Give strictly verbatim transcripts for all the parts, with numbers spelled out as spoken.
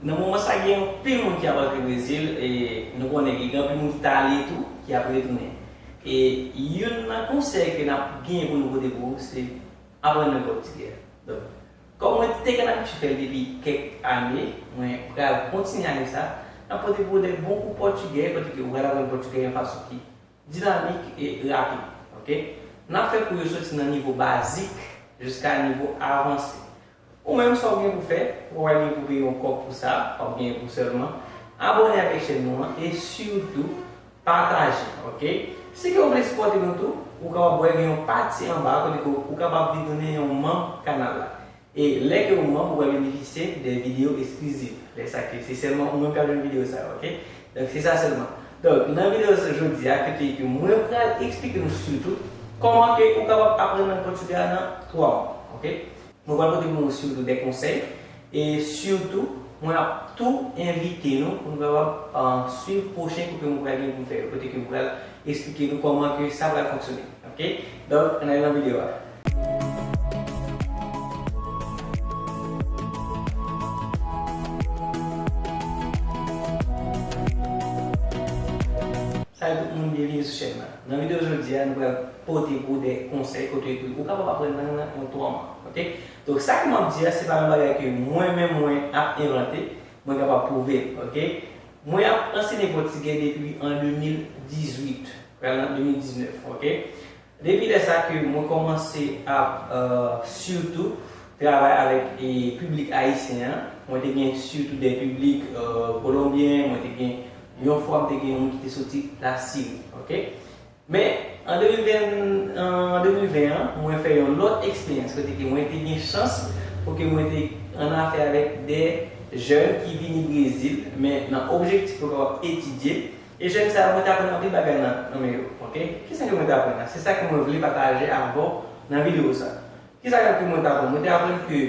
Nan moman sa, gen anpil moun ki ap rantre Brezil, e nou konnen gen anpil moun ki t ale tou, ki ap retounen. E youn nan konsèy ke n ap genyen pou nou pote pou ou, se aprann lang pòtigè. Donk, kòm mwen te gen abitid fè l depi kèk ane, mwen pral kontinye ane sa, n ap pote pou ou de bon kou pòtigè, kote ke ou pral aprann pòtigè yon fason ki dinamik e rapid, oke? N ap fè kou yo soti nan nivo bazik jiska nivo avanse. Ou menm, sa w gen pou fè, ou pa gen pou peye yon kòb pou sa, w ap gen pou sèlman abòne avèk chèn nou an e sitou pataje, oke? Si ke w vle sipòte nou tou, ou kapab wè gen yon pati anba kote ke ou kapab vin tounen yon manm kanal la. E lè ke ou manm, ou pral benefisye de videyo eksklizif. Lè sa ke se sèlman ou menm k ap jwenn videyo sa yo, oke? Donk, se sa sèlman. Donk, nan videyo jodi a, kote ke mwen pral eksplike nou sitou kòman ke ou kapab aprann lang pòtigè a nan twa mwa, oke? Mwen pral pote pou nou sitou de konsèy, e sitou, mwen ap tou envite nou pou nou kapab, ah, swiv pwochen kou ke mwen pral gen pou m fè yo, kote ke mwen pral eksplike nou kòman ke sa pral fonksyone. Oke? Donk, ann ale nan videyo a. Salut tout moun, byenvini sou chèn nan. Nan videyo jodi a, nou pral pote pou de konsèy kote ke ou kapab aprann lang nan yon twa mwa. Oke? Donk, sa ke m ap di a, se pa yon bagay ke mwen menm mwen ap envante, mwen kapab pwouve l, oke? Mwen ap ansenye pòtigè depi an de mil dizuit, pral nan de mil diznèf, oke? Depi lè sa ke mwen kòmanse ap, euh, sitou travay avèk, e, piblik ayisyen an, mwen te gen sitou de piblik, euh, kolonbyen, mwen te gen, yon fwa m te gen yon moun ki te soti Lasiri, oke? Men, an de mil ven, an de mil ven an, mwen fè yon lòt eksperyans kote ke mwen te gen chans pou ke mwen te annafè avèk de jèn ki vini Brezil, men nan objektif pou kapab etidye. E jèn sa yo, mwen te aprann anpil bagay nan, nan men yo, oke? Kisa ke mwen te aprann la? Se sa ke mwen vle pataje avè w nan videyo sa. Kisa ke mwen te aprann? Mwen te aprann ke,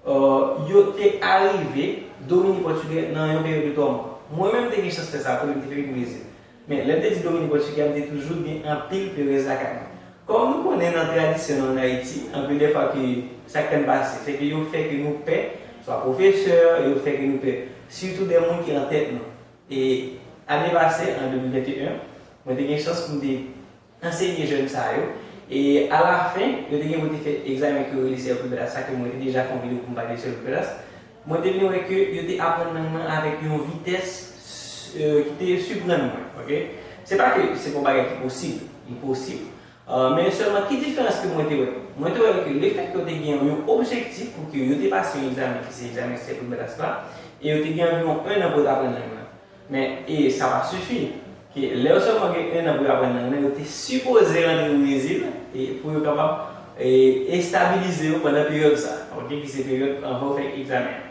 euh, yo te arive domine pòtigè nan yon peryòd de twa mwa. Mwen menm, m te gen chans fè sa, kote m te fè vin Brezil. Men, lè m te di domine pòtigè a, m te toujou gen anpil perèz lakay mwen. Kòm nou konnen nan tradisyon nou ann Ayiti, anpil de fwa ke sa k konn pase, se ke yo fè ke nou pè, swa pwofesè, yo fè ke nou pè, sitou de moun ki an tèt nou. E ane pase, an de mil venteyen, mwen te gen chans pou m te ansenye jèn sa yo. E alafen, yo te gen pou te fè egzamen ke yo rele Cercle Bellas, sa ke mwen te deja fè yon videyo pou m pale de Cercle Bellas. Mwen te vin wè ke yo te aprann lang nan avèk yon vitès, euh, ki te siprann mwen, oke? Se pa ke se pa yon bagay ki posib, li posib. Euh, men sèlman, ki diferans ke mwen te wè? Mwen te wè ke lefèt ke yo te gen yon objektif pou ke yo te pase yon egzamen, ki se egzamen Cercle Bellas la, e yo te gen anviwon en an pou yo te aprann lang nan. Men, e sa pa sifi. Ke lè yo sèlman gen en an pou yo aprann lang nan, yo te sipoze rantre Brezil e pou yo kapab, e, estabilize yo pandan peryòd sa, oke, ki se peryòd anvan yo fè egzamen an.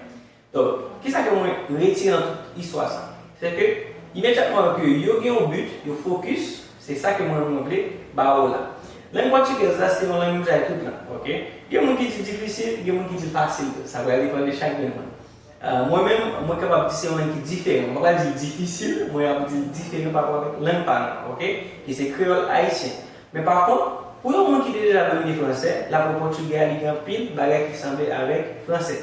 Donk, kisa ke mwen retire nan tout istwa sa? Se ke, imedyatman ke yo gen yon but, yo fokis, se sa ke mwen, mwen vle ba yo la. Lang pòtigèz la, se yon lang nou bay tout lang, oke? Gen moun ki di l difisil, gen moun ki di l fasil tou. Sa pral depann de chak grenn moun. Ah, mwen menm, mwen kapab di se yon lang ki diferan. Mwen pa di l difisil, mwen ap di l diferan pa rapò avèk lang pa nou, oke? Ki se kreyòl ayisyen. Men pa kont, pou yon moun ki te deja domine fransè, l ap wè pòtigè a, li gen anpil bagay ki sanble avèk fransè.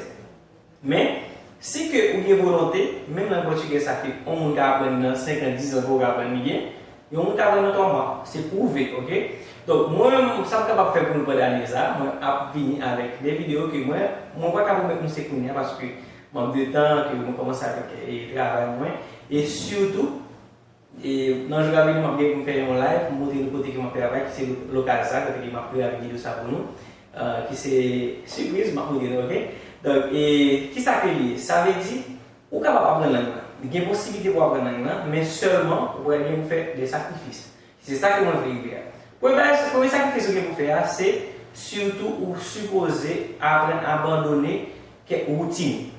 Men, si ke ou gen volonte, menm lang pòtigè sa ke yon moun ka aprann nan senk an, diz an, ke w ka aprann li byen, yon moun ka aprann nan twa mwa, se pwouve, oke? Donk, mwen menm, sa m kapab fè pou nou pandan ane sa, mwen ap vini avèk de videyo ke mwen, mwen pa ka pwomèt nou se kounye a, paske mank de tan, ke mwen kòmanse avèk, e, travay mwen, e sitou, e, nan jou k ap vini, m ap gen pou m fè yon live, pou m montre nou kote ke m ap travay, ki se lo-, lokal sa, kote ke m ap prepare videyo sa pou nou, e, ki se sipriz, m ap montre nou, oke? Donk, e, kisa ke li ye? Sa vle di, ou kapab aprann lang nan. Li gen posiblite pou aprann lang nan, men sèlman ou pral gen pou fè de sakrifis. Se sa ke mwen vle rive a. Premye bagay, premye sakrifis ou gen pou fè a, se sitou ou sipoze aprann abandone kèk woutin.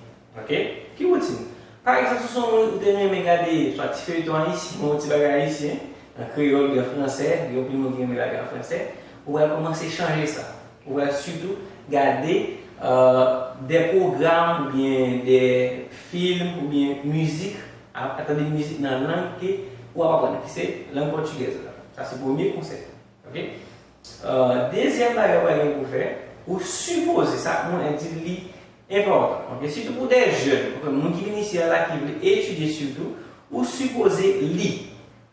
Oke? Ki woutin? Pa egzanp, si w se yon moun ou te renmen gade swa ti feyton ayisyen, yon ti bagay ayisyen, an kreyòl, gen fransè, gen anpil moun ki renmen gade an fransè, ou pral kòmanse chanje sa. Ou pral sitou gade, euh, de pwogram oubyen de fim oubyen mizik, a, a tande mizik nan lang ke w ap aprann, ki se lang pòtigèz la. Sa se premye konsèy. Oke? Euh, dezyèm bagay ou pral gen pou fè, ou sipoze, sa mwen di li Enpòtan, ok? Sitou pou de jèn, ok? Moun ki vin isi a la ki vle etidye sitou, ou sipoze li,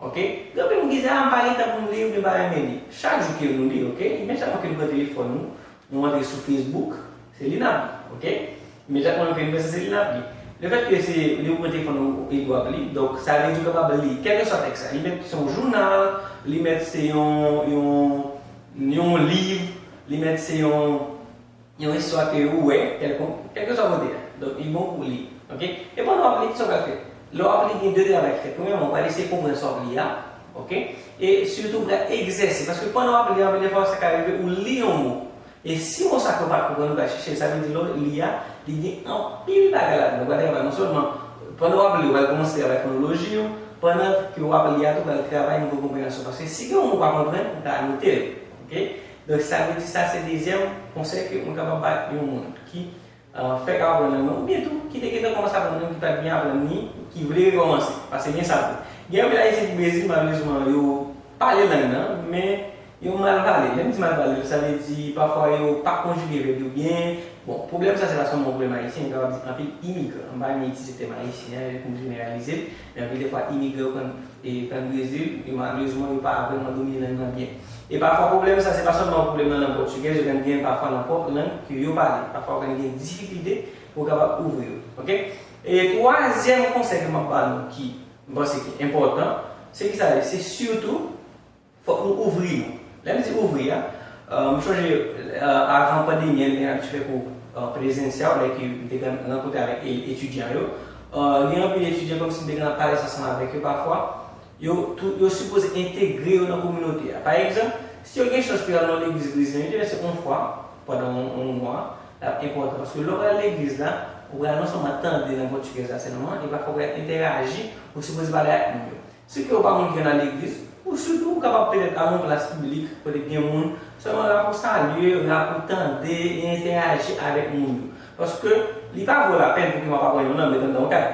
ok? Gen anpil moun ki di, "Ah, m pa gen tan pou m li oubyen m pa renmen li." Chak jou ke nou li, ok? Imedyatman ke nou pran telefòn nou, nou antre sou Facebook, se li n ap li, ok? Imedyatman ke nou fè sa, se li n ap li. Lefètke se li ou pran telefòn ou epi w ap li, donk sa vle di ou kapab li kèlkeswa tèks sa. Li mèt se yon jounal, li mèt se yon, yon, yon liv, li mèt se yon, yon istwa ke ou wè kèlkonk, kèlkeswa kote a. Donk, li bon pou li. Ok? E pandan w ap li, kisa w pral fè? Lè w ap li, gen de travay ki fèt. Premyèman, ou pral eseye konprann sa w ap li a. Ok? E sitou, ou pral egzèse. Paske pandan w ap li, anpil de fwa, sa ka rive ou li yon mo. E si mo sa ke w pa t konprann, ou pral chèche l, sa vle di lè w li a, li gen anpil bagay ladan l. Ou pral travay non sèlman pandan w ap li, ou pral kòmanse travay fonoloji w, pandan ke w ap li a tou, ou pral travay nivo konpreyansyon. Paske si gen yon mo w pa konprann, ou ka anote l. Ok? Donk, sa vle di sa se dezyèm konsèy ke mwen kapab bay yon moun ki, ah, fèk ap aprann lang nan, oubyen tou ki te gentan kòmanse aprann lang, ki pa t byen aprann li, ki vle rekòmanse. Paske gen sa tou. Gen anpil Ayisyen ki Brezil, malerezman, yo pale lang nan, men yo mal pale l. Lè m di mal pale l, sa vle di pafwa yo pa konjige vèb yo byen. Bon, pwoblèm sa, se pa sèlman yon pwoblèm ayisyen, m kapab di anpil imigran. M pa renmen itilize tèm ayisyen an, pou m jeneralize l, men anpil de fwa, imigran yo konn, e, konn Brezil, e malerezman, yo pa vrèman domine lang nan byen. E pafwa, pwoblèm sa, se pa sèlman yon pwoblèm nan lang pòtigèz, yo konn gen pafwa nan pwòp lang ke yo pale. Pafwa, yo konn gen difikilte pou yo kapab ouvri yo. Ok? E twazyèm konsèy ke m ap ba nou, ki m panse ki enpòtan, se ki sa li ye? Se sitou, fòk nou ouvri nou. Lè m di ouvri a, euh, m chonje, euh, avan pandemi an, m te gen abitye fè kou, euh, prezensyèl, lè ke m te gen rankontre avèk e- etidyan yo. Euh, gen anpil etidyan kòmsi m te gen palès ansanm avèk yo pafwa. Yo tou, yo sipoze entegre yo nan kominote a. Pa egzanp, si yo gen chans pou y al nan legliz brezilyen, yo te fè se yon fwa pandan yon, yon mwa, l ap enpòtan. Paske lè w pral legliz la, ou pral non sèlman tande lang pòtigèz la sèlman, e pafwa ou pral entèyaji, ou sipoze pale ak moun yo. Si ke ou pa moun ki konn al legliz, ou sitou ou kapab petèt al nan yon plas piblik kote gen moun, sèlman la pou salye, la pou tande e entèyaji avèk moun yo. Paske li pa vo lapèn pou ke w ap aprann yon lang, met anndan yon kay.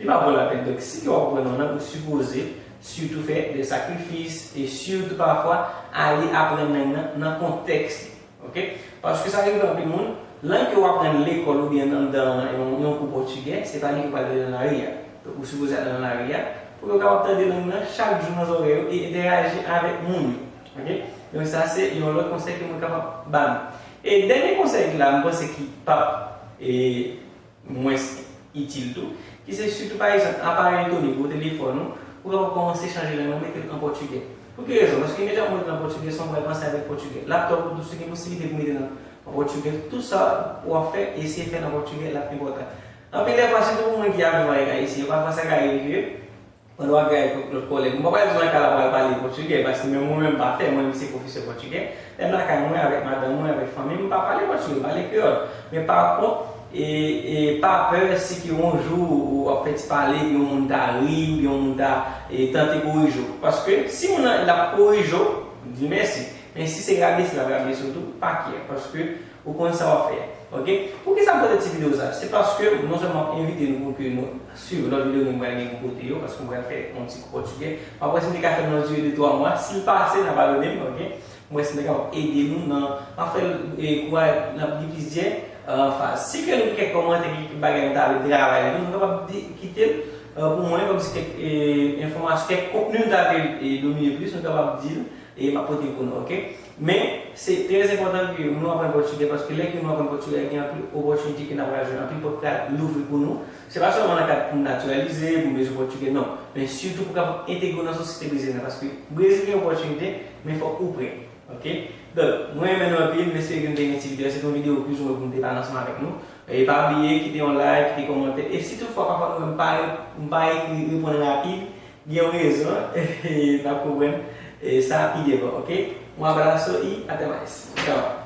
Li pa vo lapèn. Donk, si ke w ap aprann yon lang, ou sipoze sitou fè de sakrifis e sitou pafwa ale aprann lang nan nan kontèks li. Ok? Paske sa rive anpil moun, lang ke w aprann lekòl oubyen anndan yon, yon kou pòtigè, se pa li ke w pral tande nan lari a. Donk, ou sipoze al nan lari a pou ke w kapab tande lang nan chak jou nan zòrèy ou e entèyaji avèk moun yo. Ok? Donk, sa se yon lòt konsèy ke mwen kapab ba nou. E dènye konsèy la, m panse ki p ap, e, mwens itil tou, ki se sitou, pa egzanp, aparèy elektronik ou, telefòn ou, ou kapab kòmanse chanje lang nan, mete l an pòtigè. Pou ki rezon? Paske imedyatman ou mete l an pòtigè, se yon bagay panse avèk pòtigè. Laptòp ou tou, si gen posiblite pou mete l an pòtigè, tout sa w ap fè, eseye fè l an pòtigè, l ap enpòtan. Anpil de fwa, sitou pou moun ki ap viv avèk Ayisyen yo, pafwa sa ka rive ke pandan w ap viv avèk lòt kòlèg, m pa pral di w nan ka l ap pral pale pòtigè, paske menm mwen menm m pa fè, mwen menm se pwofesè pòtigè. Lè m lakay mwen, avèk madanm mwen, avèk fanmi m, m pa pale pòtigè, m pale kreyòl. Men pa kont, e, e pa pè si ke yon jou w ap fè ti pale, yon moun ta ri, yon moun ta, e, tante korije w. Paske si moun nan l ap korije w, di mèsi. Men si se rabese l ap rabese w tou, pa kyè, paske ou konn sa w ap fè. Ok? Poukisa m pote ti videyo sa? Se paske non sèlman m ap envite nou pou ke nou swiv lòt videyo ke m pral gen pou pote yo, paske m pral fè yon ti kou pòtigè. M ap wè si m te ka fè l nan dire de twa mwa. Si l pase, n a padone m, ok? M wè si m te kapab ede nou nan, m ap fè l, e, kou a, n ap gen plizyè, e, faz. Si ke nou gen kèk kòmantè, gen kèk bagay nou ta vle travay ladan, nou kapab di, kite l, e, pou mwen, kòmsi kèk, e, enfòmasyon, kèk kontni nou ta vle, e, domine plis, nou kapab di l, e m ap pote l pou nou, ok? Men, se trè enpòtan ke nou aprann pòtigè, paske lè ke nou aprann pòtigè, gen anpil opòtinite ke n ap pral jwenn, anpil pòt pral louvri pou nou. Se pa sèlman nan kad pou n natiralize, pou n bezwen pòtigè, non. Men sitou pou kapab entegre w nan sosyete brezilyen nan, paske Brezil gen opòtinite, men fòk ou prè, ok? Donk, mwen renmen nou anpil, m espere ke nou te gen ti videyo, se te yon videyo plizoumwen pou m te pale ansanm avèk nou. E pa bliye, kite yon like, kite kòmantè, e si toutfwa pafwa nou wè m pa, m pa ekri, reponn rapid, gen yon rezon, e n ap konprann, e, sa pi devan, ok? Un abraço e até mais. Tchau.